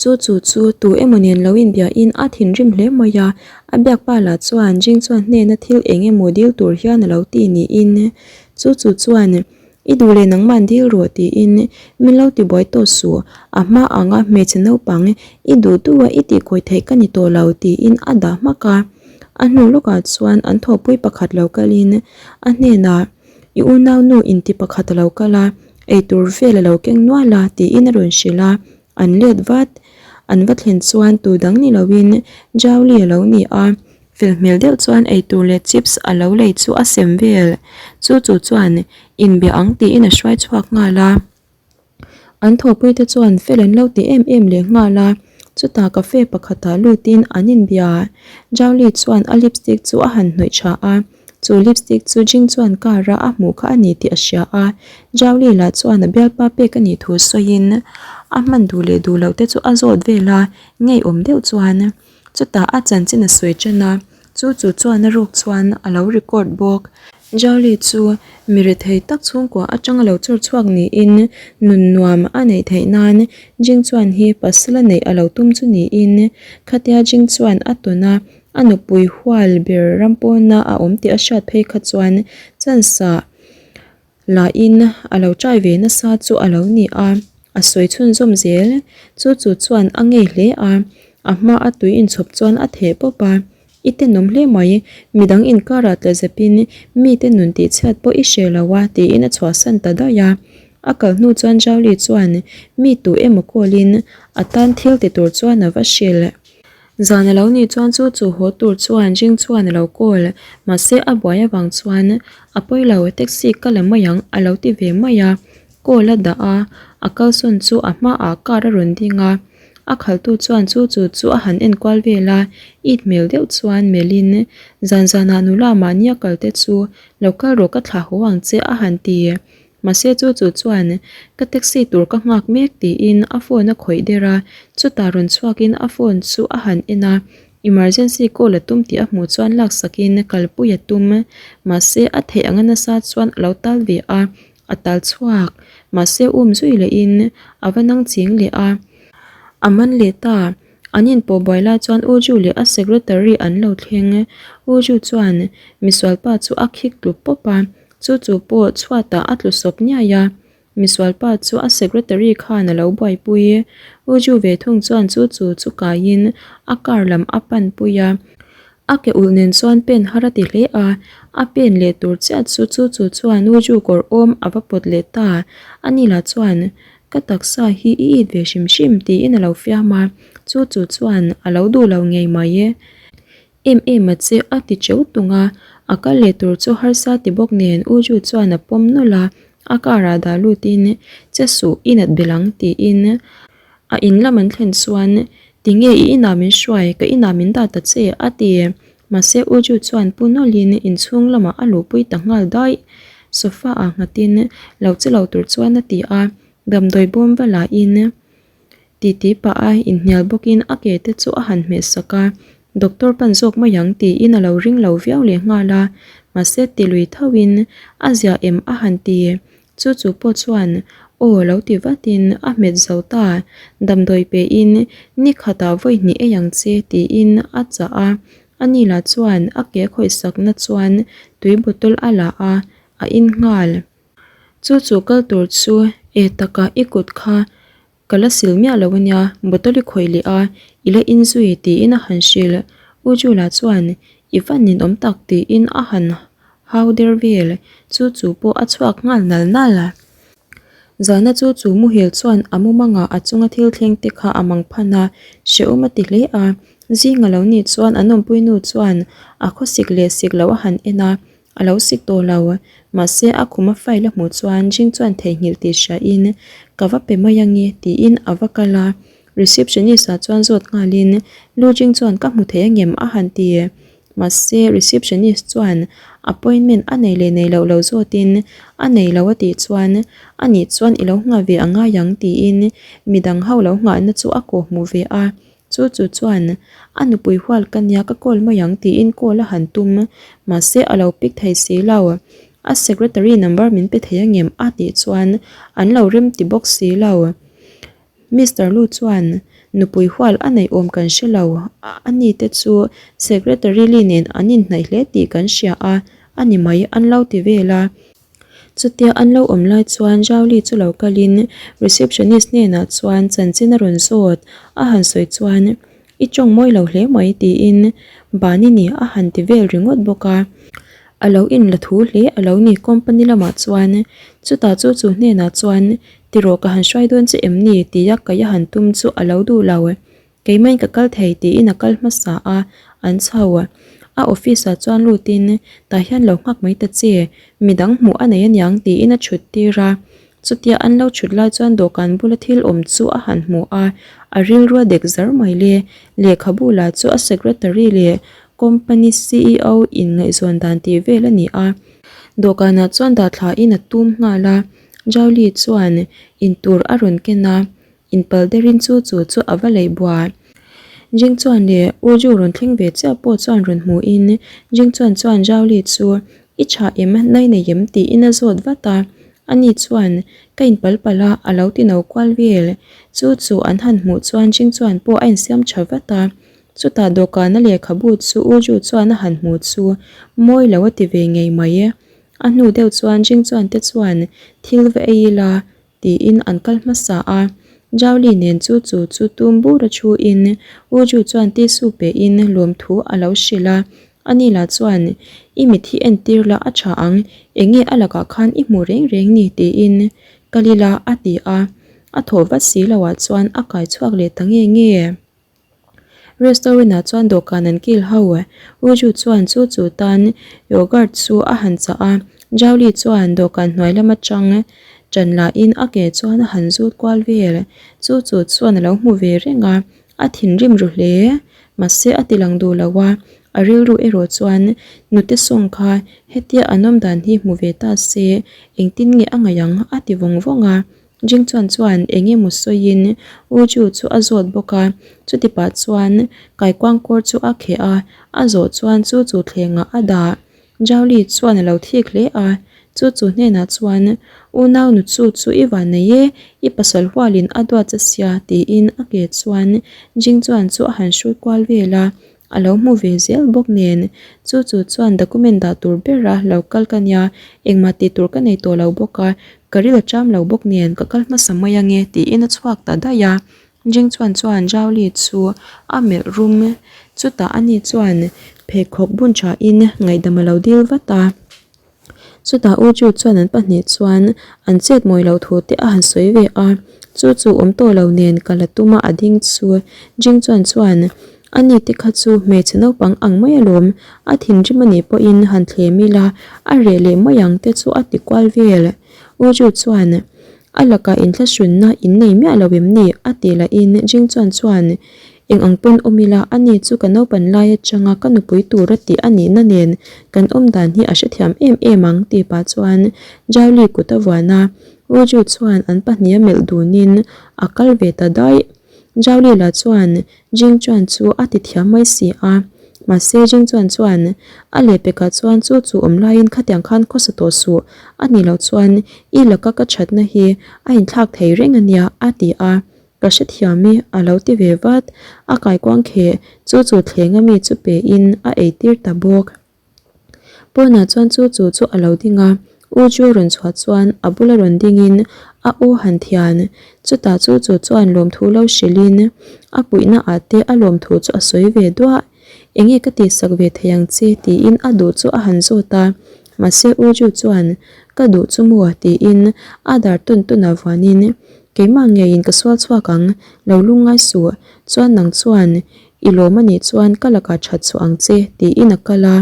Chu chu chu tu emaw nen lo inbia in a thinrim hle mai a, a biak pa lah chuan Jing chuan hnena thil eng emaw dil tur hian a lo ti niin chu chu chuan I duh leh nangmah dil rawh tiin min lo tibuai tawh suh, a hma anga hmeichhe naupang i duh duh a i tihkawi theih ka ni tawh lo tiin a dah hmak a. A hnu lawkah chuan an thawhpui pakhat lo kalin a hnenah I unaunu inti pakhat a lo kal a, eitur vel a lo keng nual a tiin a rawn hrilh a, an let vat. An va thlen chuan tu dang ni loin Jowli a lo ni a, fel hmel deuh chuan eitur leh chips a lo lei chu a sem vel. Chu chu chuan inbia ang tiin a hruai chhuak nghal a. An thawhpuite chuan fel an lo ti em em leh nghal a, chutah cafe pakhatah lutin an inbia. Jowli chuan a lipstick chu a han hnawih tha a, chu lipstick chu Jing chuan car a a hmuh kha a ni tih a hria a. Jowli lah chuan a bialpa pek a nih thu sawiin a hman duh leh duh loh te chu a zawt vel a, ngeiawm deuh chuan chutah a chanchin a sawi tan a, chu chu chuan a ruk chuan a lo record bawk. Jolie chu mi rethei tak chhungkua atanga lo chawr chhuak niin nun nuam a neih theih nan Jing chuan hi pasal a neih a lo tum chu niin khatia Jing chuan a tawn a, a nupui hual ber ram pawna a awm tih a hriat phei kha chuan chance ah lahin a lo try ve nasa chu a lo ni a, a sawi chhunzawm zel. Chu chu chuan a ngei hle a, a hma a tui inchhawp chuan a theh pawp a. I tenawm hle mai, midang inkarah tla zepin mite nun tihchhiat pawh i hre lo a tiin a chhuahsan ta daih a. A kal hnu chuan Jolie chuan mi tu emaw call-in a tan thil ti tur chuan a va hrilh. Zan a lo nih chuan chu chu haw tur chuan Jing chuan a lo call, mahse a buai avang chuan a pawi lo, taxi ka la mai ang a lo ti ve mai a. Call a dah a, a kalsawn chu a hmaah car a rawn ding a. A khaltu chuan chu chu chu a han enkual vel a, it hmel deuh chuan melhin, Zan zanah nula mahnia kal te chu lo kal rawh ka thlah haw ang che a han ti. Mahse chu chu chuan, Ka taxi tur ka nghak mek tiin a phone a khawih der a, chutah rawn chhuakin a phone chu a han en a, emergency call a tum tih a hmuh chuan laksakin kalpui a tum. Mahse a theih anga nasa chuan a lo tal ve a, A tal chhuak, mahse um zui lehin a va nang ching leh a. A man leh ta, an inpawh buai lai chuan U Ju leh a secretary an lo thleng. U Ju chuan misualpa chu a khik tlu pawp a, chu chu pawh chhuatah a tlu sawp niai a. Misualpa chu a secretary khan a lo buaipui. U Ju ve thung chuan chu chu chu kaiin a car lam a panpui a. A ke ulh nen chuan pen har a ti hle a, a pen leh tur chiah chu chu chu chuan U Ju kawr awm a va pawt leh ta. A ni lah chuan, Ka taksa hi i it ve hrim hrim tiin a lo fiam a, chu chu chuan a lo duh lo ngei mai e. Em em a che a ti cheu tung a, a kal leh tur chu harsa ti bawk nen U Ju chuan a pawm nawlh a, a car ah dah lutin, Che suh, i nat belh ang tiin A in lam an thlen chuan, Tinge i inah min hruai, ka inah min dah ta che, a ti. Mahse U Ju chuan pu nawlhin inchhung lamah a luhpui ta nghal daih. Sofa ah nghatin lo che lo tur chuan a ti a, damdawi bawm va lahin titi pah a inhnial bawkin a ke te chu a han hmeh sak a, Doctor pan zawk mai ang tiin a lo ring lo viau leh nghal a, mahse ti lui thoin a zia em a han ti. Chu chu pawh chuan aw lo ti vatin a hmet zo ta, damdawi pehin ni khatah vawi hnih ei ang che tiin a chah a, ani lah chuan a ke khawihsakna chuan tui bottle a la a, a in nghal. Chu chu kal tur chu e takah i kut kha Ka la sil miah lo ania, bottle i khawih leh a, i la in zui tiin a han hrilh. U Jula chuan, I van ninawm tak tiin a han hau der vel, chu chu pawh a chhuak nghal nal nal. Zana chu chu muhil chuan a mumangah a chunga thil thleng te kha a mang phan a, hrehawm a ti hle a. Zinga lo nih chuan an awmpui nu chuan a khawsik leh sik loh a han en a, A lo sik tawh lo. Mahse, a khum a file a hmuh chuan Jing chuan theihnghilh tih hriain, Ka va pe mai ange, tiin a va kal a. Receptionist ah chuan zawt nghalin, Lu Jing chuan ka hmu thei angem? a han ti. Mahse, receptionist chuan appointment a nei leh nei loh lo zawtin, A nei lo a tih chuan, A nih chuan i lo nghah ve a ngai ang, tiin midang ho lo nghahna chu a kawhhmuh ve a. Chu chu chuan, A nupui hual ka nia ka call mai ang tiin call a han tum, mahse a lo pick thei si lo. A secretary number min pe thei angem a tih chuan an lo rem ti bawk si lo. Mister Lu chuan, Nupui hual a neih awm kan hre lo, a ni te chu Secretary Lee nen an inhnaih hle tih kan hria a, a ni mai an lo ti vel a. Chutia an lo awm lai chuan Zhao Li chu lo kalin receptionist hnenah chuan chanchin a rawn zawt a han sawi chuan I tawng mawi lo hle mai tiin Bani ni a han ti vel ringawt bawk a. A lo inla thu hle a lo ni company lamah chuan chutah chu chu hnenah chuan Tiraw ka han hruai dawn che em ni tia kaih a han tum chu a lo duh lo. Keimahin ka kal thei tiin a kal hmasa a, an chho. A office ah chuan lutin tah hian lo nghak mai ta che, midang hmuh a nei aniang tiin a chhut tir a. Chutia an lo chhut lai chuan dawhkan bula thil awm chu a han hmu a, a rilru a dek zar mai le. Lehkhabu lah chu a secretary leh company ceo inngaihzawn dan tih vel a ni a. Dawhkanah chuan dah thlain a tum nghal a, Jolie chuan intur a rawn ken a. Inpal derin chu chu chu a va leih bua. Jing chuan leh Uju rawn thleng ve chiah pawh chuan rawn hmuhin Jing chuan chuan Zhao Li chu i tha em, nai nei em tiin a zawt vat a. Ani chuan ka inpal palh a, a lo ti no kual vel. Chu chu an han hmuh chuan Jing chuan pawh a insiam tha vat a. Chutah dawhkana lehkhabu chu Uju chuan a han hmu chu mawi lo a ti ve ngei mai. A hnu deuh chuan Jing chuan te chuan thil va ei ila Tiin an kal hmasa a. Zhao Li nen chu chu chu tum bur a thu in Wu Ju chuan tissue pe in lawmthu a lo hrilh a. Ani lah chuan, I mit hi entir la a tha ang, enge a lakah khan i hmu reng reng ni tiin kal ila a ti a. A thawh vat si loh ah chuan a kai chhuak leh ta nge nge. Restaurant ah chuan dawhkan an kil ho. U Ju chuan chu chu tan yogurt chu a han chah a, Zhao Li chuan dawhkan hnuai lam atang ṭan lahin a ke chuan a han zut kual vel. Chu chu chuan a lo hmu ve reng a, a thinrim ru hle. Mahse a ti lang duh lo a, a rilru erawh chuan nute sawng kha hetia an awm dan hi hmu ve ta se engtin nge a ngaih ang a ti vawng vawng a. Jing chuan chuan eng emaw sawiin U Ju chu a zawt bawk a, chuti pah chuan kaikuang kawr chu a kheh a, a zawh chuan chu chu thlengah a dah. Zhao Li chuan a lo thik hle a, chu chu hnenah chuan U nau nu chu chu i van nei e, i pasal hualin a duat che sia tiin a ke chuan Jing chuan chu a han hrut kual vel a, A lo hmu ve zel bawk nen, chu chu chuan document dah tur bera lo kal ka nia, engmah tih tur ka nei tawh lo bawk a, ka ril a cham lo bawk nen ka kal hmasa mai ange tiin a chhuak ta daih a. Jing chuan chuan Zhao Li chu a melh rum, chutah ani chuan pheikhawk bun thain ngaihdam a lo dil vat a. Chutah U Ju chuan an pahnih chuan an chet mawi loh thu te a han sawi ve a, chu chu awm tawh lo nen ka la tum a a ding chu. Jing chuan chuan a ni te kha chu hmeichhe naupang ang mai alawm, a thinrim a nih pawhin han thlem ila a reh leh mai ang te chu a ti kual vel. U Ju chuan A lakah inthlahrunna in nei miah lo em ni? a tih lahin Jing chuan chuan Eng ang pawn awm ila, ani chu ka naupan lai atanga ka nupui tur a tih a nihna nen kan awm dan hi a hrethiam em em ang tih pah chuan Zhao Li kut a vuan a, Wu Ju chuan an pahnih a melh dunin a kal ve ta daih. Zhao Li lah chuan Jing Chuan chu a ti thiam mai si a, mahse Jing Chuan chuan a lehpekah chuan chu chu awm laiin khatiang khan khawsa tawh suh a nih loh chuan i laka ka thatna hi a inthlak thei reng a nia a ti a. Ka hrethiam i, a lo ti ve vat. A kaikuang kheh chu chu thleng ami chu pe in a eitir ta bawk. Pawnah chuan chu chu chu a lo ding a, U Ju rawn chhuah chuan a bula rawn ding in a aw han thian. Chutah chu chu chuan lawmthu lo hrilh in a puihna ah te a lawmthu chu a sawi ve duah. Enge ka tihsak ve thei ang che tiin a duh chu a han zawt a, mahse U Ju chuan ka duh chu maw tiin a dar tawn tawn ah vuanin Keimah ngeiin ka sual chhuak ang, lo lungngai suh, chuan nang chuan i lawm a nih chuan ka lakah that chhuah ang che tiin a kal a.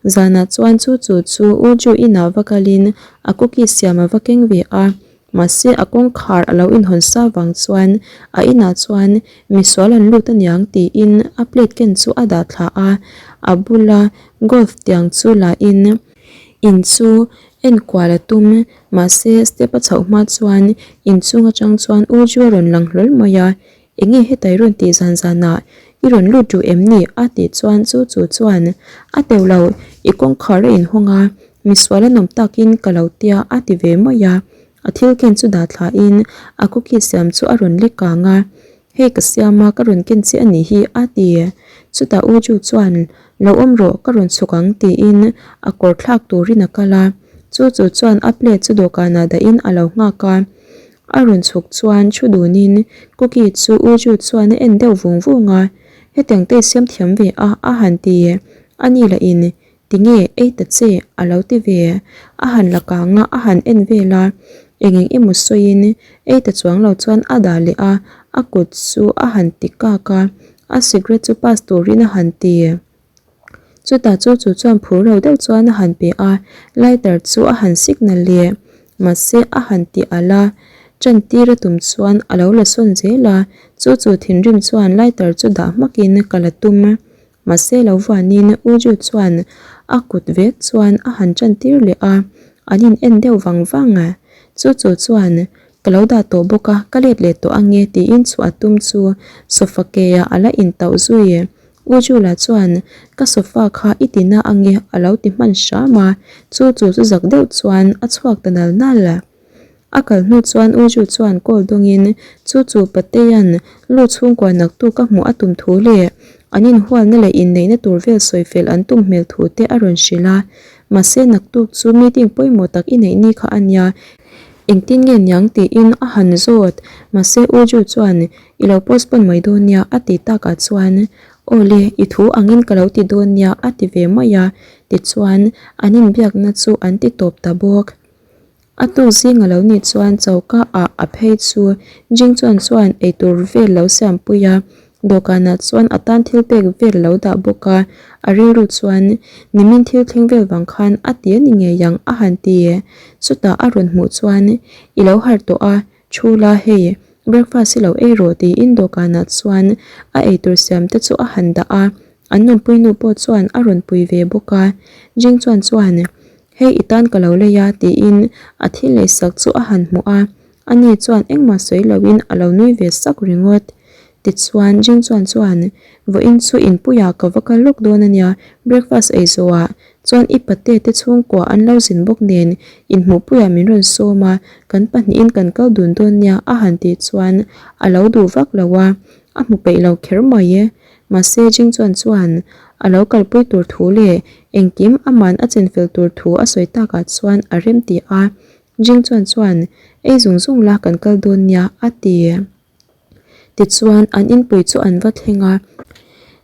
Zanah chuan chu chu chu U Ju inah va kalin a cookie siam a va keng ve a, mahse a kawngkhar a lo inhawn sa vang chuan a inah chuan misual an lut aniang tiin a plate ken chu a dah thla a, a bula golf tiang chu la in in chu enkual a tum Mahse, step a chhoh hma chuan inchung atang chuan U Ju a rawn lang hlawl mai a, Enge hetai rawn tih zan zanah i rawn lut duh em ni? a tih chuan chu chu chuan a teuh lo, i kawngkhar a inhawng a, misual a nawm takin ka lo tia a ti ve mai a, a thil ken chu dah thlain a cookie siam chu a rawn lek kang a. Hei ka siam a, ka rawn ken che a nih hi, a ti. Chutah U Ju chuan, Lo awm rawh, ka rawn chhuk ang, tiin a kawr thlak turin a kal a. Chu chu chuan a plate chu dawhkanah dahin a lo nghak a. A rawn chhuk chuan thu dunin cookie chu U Ju chuan a en deuh vung vung a. Hetiang te i siam thiam ve a, a han ti. A ni lah in, Tinge ei ta che? a lo ti ve. A han la kang a, a han en vel a. Eng eng emaw sawiin ei ta chuang lo chuan a dah leh a, a kut chu a han ti kak a, a cigarette chu pass turin a han ti. Chutah chu chu chuan phur lo deuh chuan a han pe a, lighter chu a han signal leh. Mahse a han ti alh a, ṭan tir a tum chuan a lo la sawn zel a, chu chu thinrim chuan lighter chu dah hmakin ka la tum. Mahse lo vanin U Ju chuan a kut vek chuan a han ṭan tir leh a, an in en deuh vang vang. Chu chu chuan ka lo dah tawh bawk a, ka let leh tawh ange tiin chhuah a tum chu sofa ke ah a la intauh zui. U Jula chuan ka sofa kha i ti na ange a lo ti hman hram a, chu chu chu zak deuh chuan a chhuak ta nal nal. A kal hnu chuan U Ju chuan call dawngin chu chu Pateia'n lu chhungkua naktuk a hmuh a tum thu leh an inhualna leh inneihna tur vel sawi fel an tum hmel thu te a rawn hrilh a. Mahse naktuk chu meeting pawimawh tak i neih ni kha a nia, engtin nge niang tiin a han zawt. Mahse U Ju chuan I lo postpone mai dawn nia a ti takah chuan Aw le, i thu angin ka lo ti dawn nia a ti ve mai a, tichuan an inbiakna chu an ti tawp ta bawk. A tuk zing a lo nih chuan choka ah a phei chu Jing chuan chuan eitur vel lo siampui a, dawhkanah chuan a tan thil pek vel lo dah bawk a, a rilru chuan nimin thil thleng vel vang khan a ti a ni ngei ang a han ti. Chutah a rawn hmuh chuan i lo harh tawh a, Thu la hei, breakfast hi lo ei rawh tiin dawhkanah chuan a eitur siam te chu a han dah a, an nunpui nu pawh chuan a rawn pui ve bawk a. Jing chuan chuan, Hei i tan ka lo lei a tiin a thil lei sak chu a han hmuh a, ani chuan engmah sawi loin a lo nui ve sak ringawt. Tichuan Jing chuan chuan, Vawiin chu inpuiah ka va kal lawk dawn a nia, breakfast ei zawhah Chuan i pate te chhungkua an lo zin bawk nen inhmuhpuiah min rawn sawm a, kan pahnihin kan kal dun dawn nia a han tih chuan a lo duh vak lo a, a hmu peih lo kher mai e. Mahse Jing chuan chuan a lo kalpui tur thu leh engkim aman a chenfel tur thu a sawi takah chuan a rem ti a, Jing chuan chuan ei zung zung la kan kal dawn nia a ti. Tichuan, an inpui chu an va thleng a.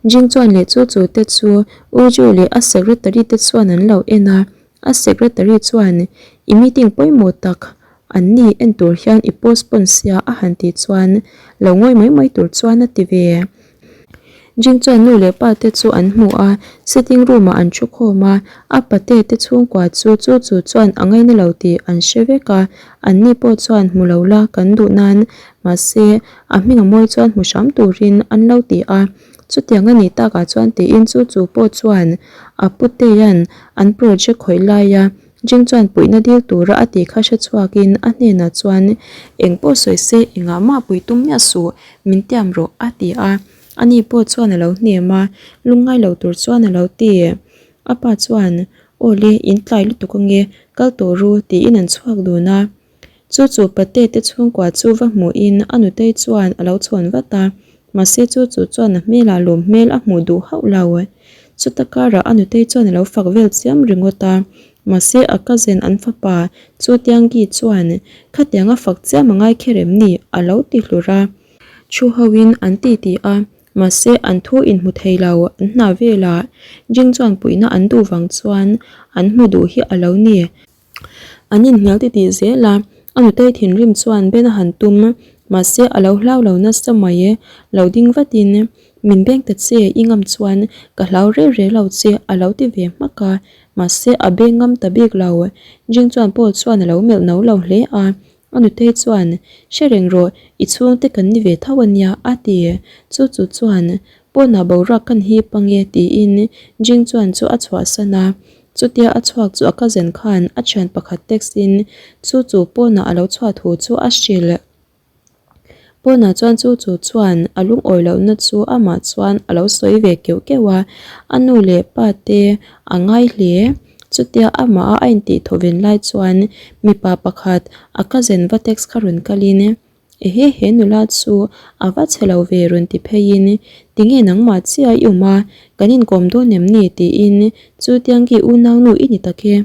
Jing chuan leh chu chu te chu U Ju leh a secretary te chuan an lo en a. A secretary chuan, I meeting pawimawh tak an ni en tur hian i postpone sia a han tih chuan lo ngawi mai mai tur chuan a ti ve. Jing chuan nu leh pa te chu an hmu a, sitting room ah an thu khawm a, a pate te chhungkua chu chu chu chuan a ngaina lo tih an hre vek a, an ni pawh chuan hmu lo la kan duh nan, mahse a hming a mawi chuan hmu hram turin an lo ti a, chutiang a nih takah chuan tiin chu chu pawh chuan a puteian an project khawih laia Jing chuan puihna dil tura a tih kha hre chhuakin a hnenah chuan engpawh sawi se engah mah pui tum miah suh Min tiam rawh a ti a, ani pawh chuan a lo hnem a, lungngai lo tur chuan a lo ti. A pa chuan, Aw le, in tlai lutuk ange, kal tawh ru tiin an chhuak dun a. Chu chu Pate te chhungkua chu va hmuhin a nutei chuan a lo chhawn vat a, mahse chu chu chuan a hmelah lawm hmel a hmuh duh hauh lo. Chuta karah a nutei chuan a lo fak vel chiam ringawt a, mahse a cousin an fapa chu Tianggi chuan khatiang a fak chiam a ngai kher em ni a lo ti hlur a. Thu hoin an ti ti a, mahse an thu inhmu thei lo an hna velah Jing chuan puihna an duh vang chuan an hmu duh hi a lo ni. An inhnial titih zel a, a nutei thinrim chuan Ben a han tum, mahse a lo hlau lo nasa mai e, lo ding vatin, Min beng ta che, i ngam chuan ka hlau rel rel lo che a lo ti ve hmak a, mahse a beng ngam ta bik lo. Jing chuan Paul chuan a lo melh no lo hle a, a nutei chuan, Hre reng rawh, i chhungte kan ni ve tho a nia a ti. Chu chu chuan, Pawnah boruak kan hip ange tiin Jing chuan chu a chhuahsan a. Chutia a chhuak chu a cousin khan a thian pakhat text in chu chu pawnah a lo chhuah thu chu a hrilh. Pawnah chuan chu chu chuan a lungawi lohna chu amah chuan a lo sawi ve keuh keuh a, a nu leh pa te a ngai hle. Chutia amah a a intih thawven lai chuan mipa pakhat a cousin va text kha rawn kalin. Ehe he nula chu a va chhe lo ve rawn ti pheiin tinge nangmah chiah i awm a, kan inkawm dawn em ni tiin chu Tiangi unaunu i ni tak e,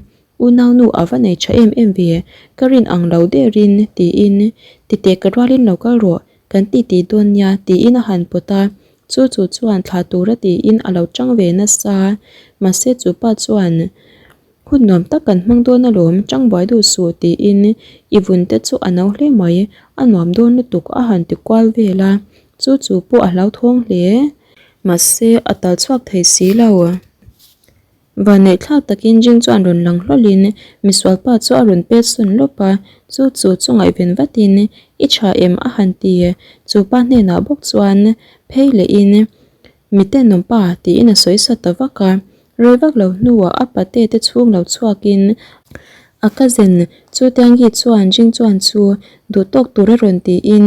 unaunu a va nei tha em em ve, ka rin ang lo derin tiin titeh ka rualin lo kal rawh kan ti ti dawn nia tiin a han pawt a, chu chu chuan thlah tura tiin a lo tang ve nasa, mahse chu pa chuan. Hun nuam tak kan hmang dawn alawm, tang buai duh suh tiin i vun te chu a no hle mai, a nuam dawn lutuk a han ti kual vel a, chu chu pawh a hlauthawng hle. Mahse a tal chhuak thei si lo. Vanneih thlak takin Jing chuan rawn lang hlawlhin misualpa chu a rawn pet sawn lawp a, chu chu chu ngaihven vatin i tha em a han ti. Chu pa hnenah bawk chuan phei lehin Mite nawmpa tiin a sawi sa ta vak a, rei vak lo hnuah a pate te chhung lo chhuakin a cousin chu Tiangi chuan Jing chuan chu duh tawk tur a rawn tiin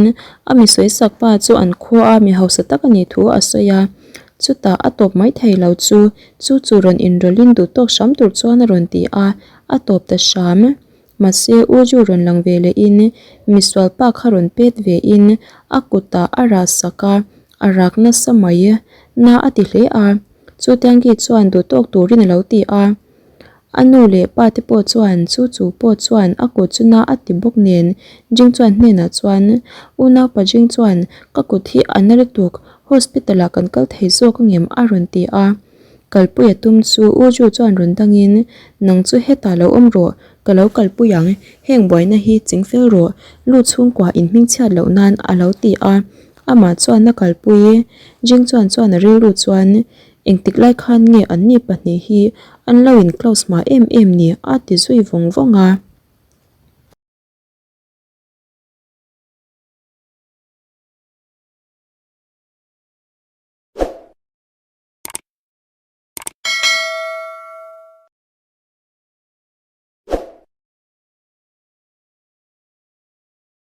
a mi sawi sak pa chu an khua a mi hausa tak a nih thu a sawi a, chutah a tawp mai thei lo chu chu chu rawn inrawlhin duh tawk hram tur chuan a rawn ti a, a tawp ta hram. Mahse, U Ju rawn lang ve lehin misual pa kha rawn pet vein a kutah a rah sak a, a rak nasa mai. Na a ti hle a, chu Tiangi chuan duh tawk turin a lo ti a. A nu leh pa te pawh chuan chu chu pawh chuan a kut chu na a ti bawk nen Jing chuan hnenah chuan, Unaupa Jing chuan ka kut hi a na lutuk, hospital ah kan kal thei zawk angem a rawn ti a. Kalpui a tum chu U Ju chuan rawn dangin, Nang chu hetah lo awm rawh, ka lo kalpui ang, heng buaina hi ching fel rawh, lu chhungkua in hmingchhiat loh nan a lo ti a. Amah chuan a kalpui. Jing chuan chuan a rilru chuan, Engtik lai khan nge an ni pahnih hi an lo in close hma em em ni? a ti zui vawng vawng a.